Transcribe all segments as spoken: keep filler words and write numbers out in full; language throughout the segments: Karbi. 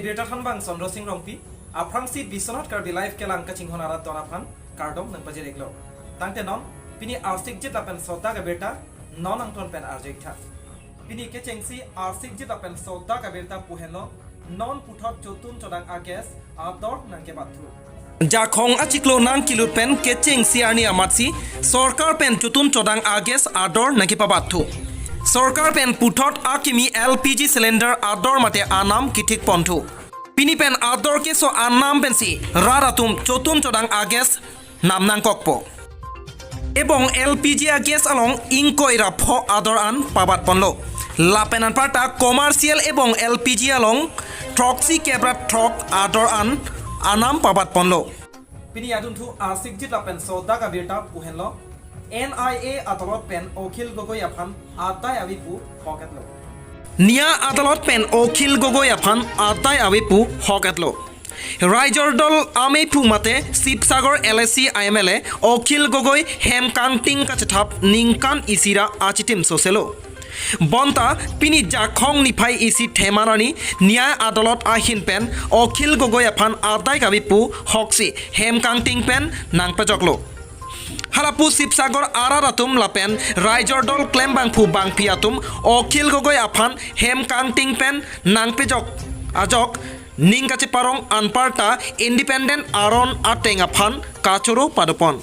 Birta thanbang Chandra Singh Rongpi, aphrangsi Biswanath Karbi Live kelang kachinghon arat don aphan kardom nangpajir-iklo. Tangte non, pini arsikjit lapen sodak abirta non angton pen arju-iktha. Pini kechengsi arsikjit lapen sodak abirta pu henlo, non puthot chotun chodang a-gas ador nangkebatthu. Jakhong achiklo nangkelut pen kechengsi arni amatsi sorkar pen chotun chodang a-gas ador nangkepabatthu. Sorkar pen puthot akimi L P G cylinder ador mate anam kithikponthu. Pini pen ador keso anam pensi rat atum chotun chodang a-gas nam nangkokpo. Ebong L P G a-gas along ingkoi ra pho ador an pabatponlo. Lapen anparta commercial ebong L P G along throksi kep ra throk ador an anam pabatponlo. Pini adunthu arsikjit lapen sodak abirta pu henlo, N I A adalot pen Akhil Gogoi aphan adai ave pu hok-etlo. Niya adalot pen Akhil Gogoi aphan adai ave pu hok-etlo. Raijor Dol amei phu mate Sibsagar L A C M L A Akhil Gogoi hem kangting kachethap ningkan isi ra achitim soselo. Bonta pini Jakhong niphai isi theman arni Niya adalot ahin pen Akhil Gogoi aphan adai kave pu hoksi hem kangting pen nangpejoklo. Halapu Sibsagar arat atum lapen Raijor Dol klembangphu bangphi atum Akhil Gogoi aphan hem kangting pen nangpejok ajok ning kacheparong anparta independent aron ateng aphan kachoro padopon.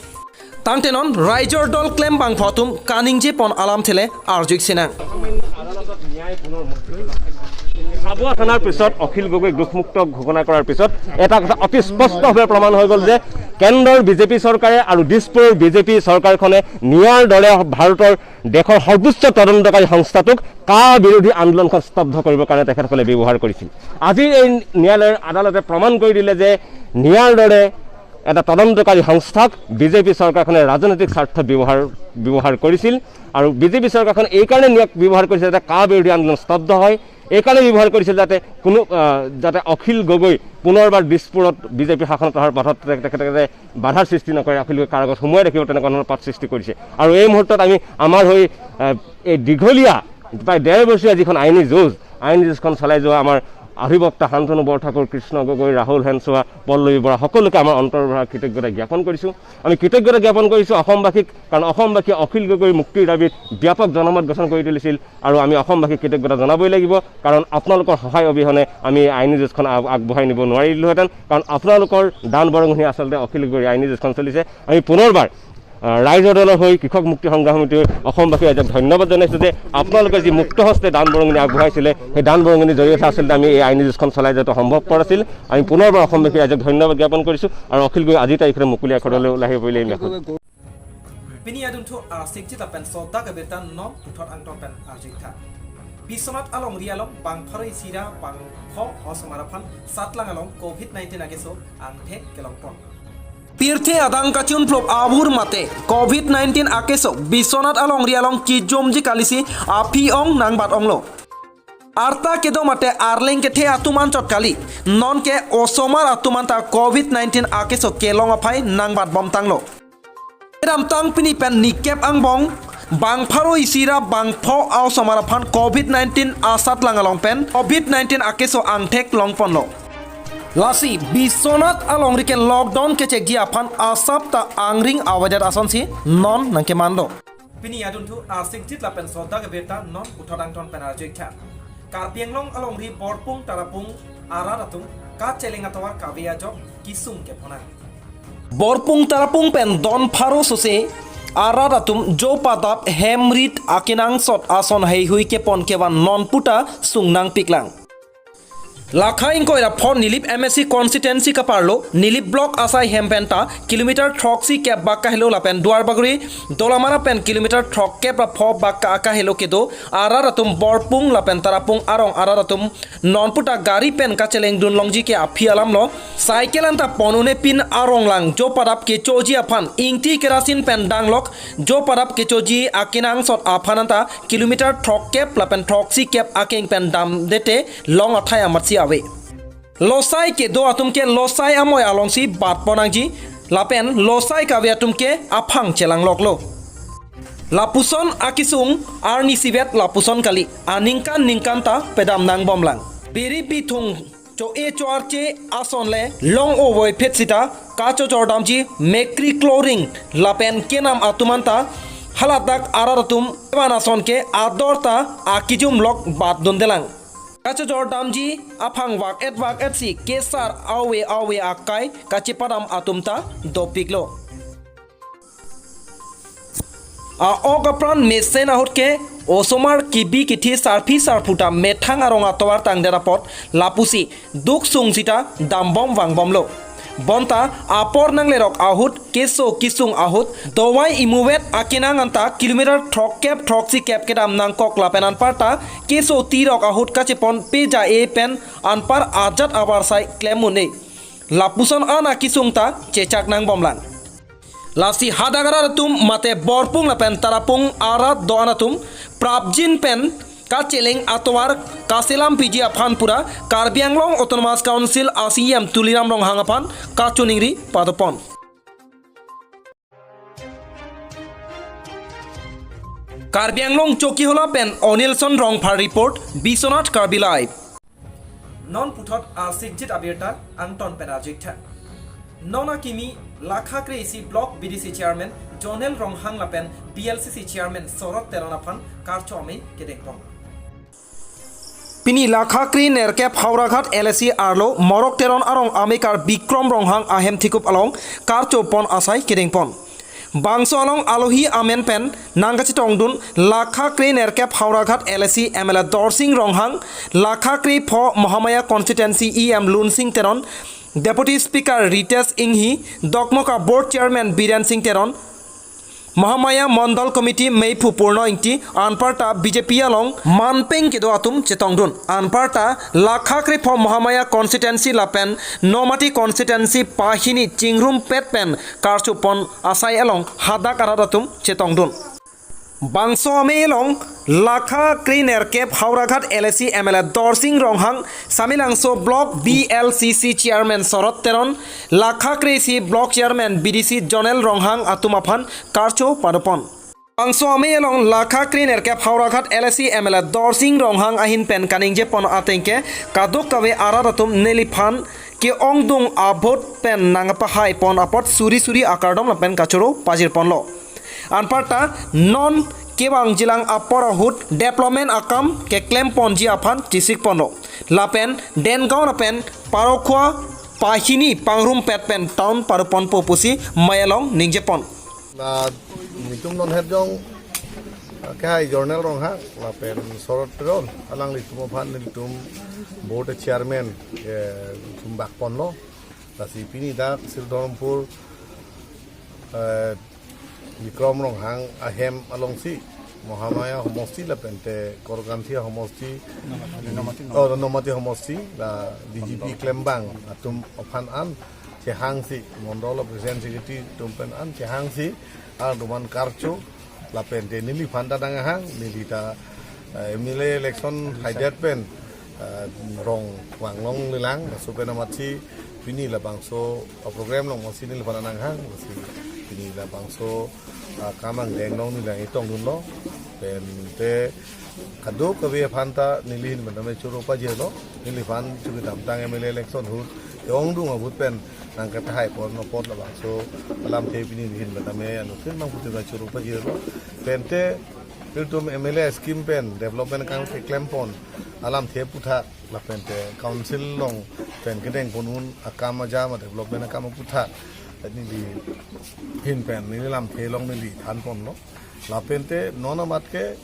Tangte non Raijor Dol klembangphu atum kaningjepon alamthe le arju-ik sinang. হাবুৱা থানাৰ পিছত অখিল গগৈক দোষমুক্ত ঘোষণা কৰাৰ পিছত এটা কথা অতি স্পষ্টভাৱে প্ৰমাণ হৈ গ'ল যে কেন্দ্ৰৰ বিজেপি চৰকাৰে আৰু দিছপুৰৰ বিজেপি চৰকাৰখনে নিয়াৰ দৰে ভাৰতৰ দেশৰ সৰ্বোচ্চ তদন্তকাৰী সংস্থাটোক কা বিৰোধী আন্দোলনখন স্তব্ধ কৰিবৰ কাৰণে তেখেতসকলে ব্যৱহাৰ কৰিছিল। আজি এই ন্যায়ালয়ৰ আদালতে প্ৰমাণ কৰি দিলে যে নিয়াৰ দৰে এটা তদন্তকাৰী সংস্থাক বিজেপি চৰকাৰখনে ৰাজনৈতিক স্বাৰ্থত ব্যৱহাৰ ব্যৱহাৰ কৰিছিল আৰু বিজেপি চৰকাৰখন এইকাৰণে নিয়াক ব্যৱহাৰ কৰিছিল যাতে কা বিৰোধী আন্দোলন স্তব্ধ হয়, এইকাৰণে ব্যৱহাৰ কৰিছিল যাতে কোনো আহ, যাতে অখিল গগৈ পুনৰবাৰ দিছপুৰত বিজেপি শাসনত অহাৰ পথত তে- তেখেতে বাধাৰ সৃষ্টি নকৰে, অখিল গগৈ কাৰাগাৰত সোমোৱাই ৰাখিব, তেনেকুৱা ধৰণৰ পথ সৃষ্টি কৰিছে। আৰু এই মুহূৰ্তত আমি আমাৰ হৈ আহ, এই দীঘলীয়া প্ৰায় ডেৰ বছৰীয়া যিখন আইনী যুঁজ, আইনী যুঁজখন চলাই যোৱা আমাৰ অধিবক্তা শান্তনু বৰঠাকুৰ, কৃষ্ণ গগৈ, ৰাহুল শেনচোৱা, পল্লৱী বৰা সকলোকে আমাৰ অন্তৰৰ পৰা কৃতজ্ঞতা জ্ঞাপন কৰিছোঁ। আমি কৃতজ্ঞতা জ্ঞাপন কৰিছোঁ অসমবাসীক, কাৰণ অসমবাসীয়ে অখিল গগৈৰ মুক্তিৰ দাবীত ব্যাপক জনমত গঠন কৰি তুলিছিল আৰু আমি অসমবাসীক কৃতজ্ঞতা জনাবই লাগিব, কাৰণ আপোনালোকৰ সহায় অবিহনে আমি এই আইনী যুঁজখন আগ- আগবঢ়াই নিব নোৱাৰিলোহেঁতেন। কাৰণ আপোনালোকৰ দান বৰঙণি আচলতে অখিল গগৈৰ আইনী যুঁজখন চলিছে। আমি পুনৰবাৰ আহ, ৰাইজৰ দলৰ হৈ কৃষক মুক্তি সংগ্ৰাম সমিতিৰ অসমবাসী ৰাইজক ধন্যবাদ জনাইছোঁ যে আপোনালোকে যি মুক্ত হস্তে দান বৰঙণি আগবঢ়াইছিলে, সেই দান বৰঙণিৰ জৰিয়তে আচলতে আমি এই আইনী যুঁজখন চলাই যোৱাটো সম্ভৱপৰ আছিল। আমি পুনৰবাৰ অসমবাসী ৰাইজক ধন্যবাদ জ্ঞাপন কৰিছোঁ আৰু অখিল গগৈ আজিৰ তাৰিখে মুকলি আখৰলৈ ওলাই আহিব বুলিলে আমি আশা কৰোঁ। Pini adunthu arsikjit lapen sodak abirta non puthot angton pen arju-iktha. Biswanath alongri along bang pharo isi ra bang pho osomar aphan satlang along Covid nineteen a-keso angthek kelongpon. Pirthe adang kachunphlop abur mate Covid nineteen a-keso Biswanath alongri along kijumji kalisi aphi-ong nangbat-onglo. Arta kedo mate arleng kethe atum anchot kali, nonke osomar atum anta Covid nineteen a-keso kelong aphai nangbatbomtanglo. Kedamtang pini pen nikep angbong bang pharo isi ra bang pho a-osomar aphan Covid nineteen asatlang along pen Covid nineteen a-keso angthek longponlo. Lasi Biswanath alongri ke lockdown kechekji aphan asap ta angring avedet asonsi non nangkemanlo. Pini adunthu arsikjit lapen sodak abirta non puthot angton pen arju-iktha. Karbi Anglong alongri Borpung Tarapung arat atum kacheleng atovar kave ajok kisung kephonang. Borpung Tarapung pen don pharo sose arat atum jopadap hemrit akenangsot ason heihui kepon kevan non puta sungnangpiklang. Lakha ingkoi ra pho Nilip M A C constituency kaparlo Nilip block asai hem penta kilometer throksi kep bak kahelo lapen Duarbagori Dolamara pen kilometer throkkep ra pho bak ka kahelo kedo arat atum Borpung lapen Tarapung arong arat atum non puta gari pen kachelengdun longji ke aphi alamlo. Cycle anta pon-un-e pin arong lang jopadap kechoji aphan ingti kerasin pen danglok jopadap kechoji akenangsot aphan anta kilometer throkkep lapen throksi kep akeng pen damdete long athai amatsi ave. Losai kedo atum ke losai amoi alongsi batpon nangji lapen losai kave atum ke aphang chelangloklo. Lapuson akisung arnisivet lapuson kali, aningkan ningkan ta pedam nangbomlang. Biri bithung To-e cho-arche ason le long-o voiphit sita kachojordamji mekri kloring lapen kenam atum anta haladak arat atum kevan ason ke ador ta akijum lok bat dundelang. Kachojordamji aphang vak-et vak-et si kesar ave ave akai kachepadam atum ta dopiklo. A-ok apran mesen ahut ke osomar kibi kithi sarpi sarpo ta methang arong atovar tangdet apot lapusi duk sung sita dambom vangbomlo. Bonta apor nanglerok ahut keso kesung ahut dovai imuvet akenang anta kilometer throkkep throksikep kedam nangkok lapen anparta keso tirok ahut kachepon peja-e pen anpar ajat avarsai klem un-e. Lapuson an akesung ta chechak nangbomlang. Lasi hadak arat atum mate Borpung lapen Tarapung arat do-an atum prapjin pen kacheleng atovar kaselam piji aphan pura Karbi Anglong Autonomous Council a-C E M Tuliram Ronghang aphan kachoningri padopon. Karbi Anglong Chokihola pen Onilson Rongphar report, Biswanath Karbi Live. Non puthot asikjit abirta angton pen arjuktha. Non akimi Lakha-kre isi Block B D C Chairman Jonel Ronghang lapen B L C C Chairman Sorot Teron aphan karcho amei kedengpon. Pini Lakha-kre nerkep Howraghat L A C arlo Morok Teron arong amekar Bikrom Ronghang ahem thikup along karcho pon asai kedengpon. Bangso along alohi amen pen nangkachetongdun Lakha-kre nerkep Howraghat L A C M L A Dorsing Ronghang, Lakha-kre pho Mahamaya Constituency E M Lunsing Teron, Deputy Speaker Ritesh Enghi, Dokmoka Board Chairman Biren Singh Teron, Mahamaya Mondol Committee meiphu Purno Ingti, anparta B J P along manpeng kedo atum chetongdun. Anparta Lakha-kre pho Mahamaya Constituency lapen Nomati Constituency pahini chingrum pet pen karcho pon asai along hadak arat atum chetongdun. Bangso amei along Lakha-kre nerkep Howraghat L A C M L A Dorsing Ronghang, Samelangso Block B L C C Chairman Sorot Teron, Lakha-kre isi Block Chairman B D C Jonel Ronghang atum aphan karcho padopon. Bangso amei along Lakha-kre nerkep Howraghat L A C M L A Dorsing Ronghang ahin pen kaningje pon ateng ke kadokave arat atum neliphan ke-ongdung a-vote pen nangpahai pon apot suri suri akardom lapen kachoro pajir ponlo. Anparta non kevang jilang apor ahut development akam keklem ponji aphan chisik ponlo. Lapen Dengaon lapen Parokhua pahini pangrum pet pen town paru ponpo pusi mei along ningje pon. La nelitum non het jong, eh, kehai Jonel Ronghang lapen Sorot Teron, alanglitum aphan nelitum board chairman, eh, chumbak ponlo. Lasi pini dak Sridharmpur, eh, Bikrom Ronghang ahem alongsi Mahamaya homosti lapente Korkanthi homosti, Nomati, oh, Nomati homosti la B J P klembang atum aphan an chehangsi, Mondol President Secretary atum pen an chehangsi, aduman karcho, lapente neliphan ta nanghang, neli ta, eh, M L A election haidet pen, eh, rong vanglong lelang, laso pen amatsi pini labangso, eh, program along amatsi neliphan nanghang, amatsi pini labangso, eh, kam angdeng along neli nangketongdunlo, pente kadokave aphan ta neli ahin pen tame choro pajirlo, neliphan chukidamtang M L A election ahut ke-ongdung a-vote pen nangkethai pon apot labangso alamthe pini neli ahin pen tame anuttin mang putin ta choro pajirlo. Pente ilitum M L A scheme pen development akam keklem pon alamthe aputhak lapente council along pen kedeng pon un akam ajam a-development akam aputhak neli ahin pen neli lamthe along neli than ponlo. Lapente non amat ke,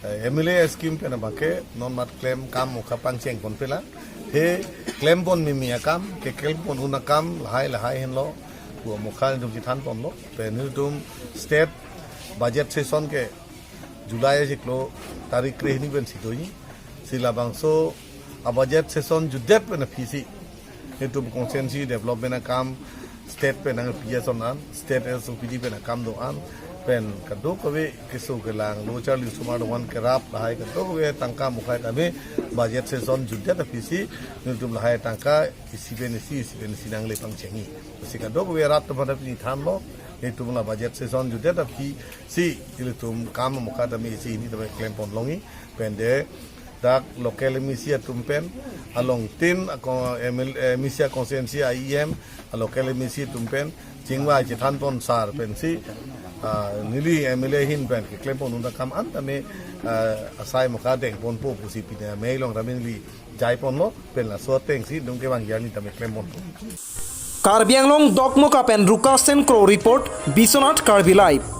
eh, M L A scheme pen abang ke non amat klem kam mokha pangcheng ponpe lang. He klem pon mimi akam, keklem pon un akam lahai lahai henlo pu mokha nelitum chethan ponlo. Pen nelitum state budget session ke July achiklo tarik krehini pensi doji. Si labangso a-budget session jutdet pen aphisi nelitum constituency development akam state pen nangpi ason an, state S O P D pen akam do-an, pen kadokave keso kelang, lo charli osomar dovan kerap lahai kadokave tangka mokha tame budget session jutdet aphisi nelitum lahai tangka isi pen isi, isi pen isi nangle pangchengji. Si kadokave rat atum aphan pini thanlo, nelitum la budget session jutdet aphisi ilitum kam mokha tame isi hini tame klem pon longji, pente Dak local M A C atum pen, along tin ako M L, M A C constituency I E M, local M A C atum pen, chingvai chethan pon sar pensi, ah, neli M L A ahin pen keklem pon un akam an tame, ah, asai mokha deng ponpo pusi pine mei long tame neli jai ponlo, pen laso atengsi nung kevang arni tame klem ponpo. Karbi Anglong Dokmoka pen Rukasen Kro report, Biswanath Karbi Live.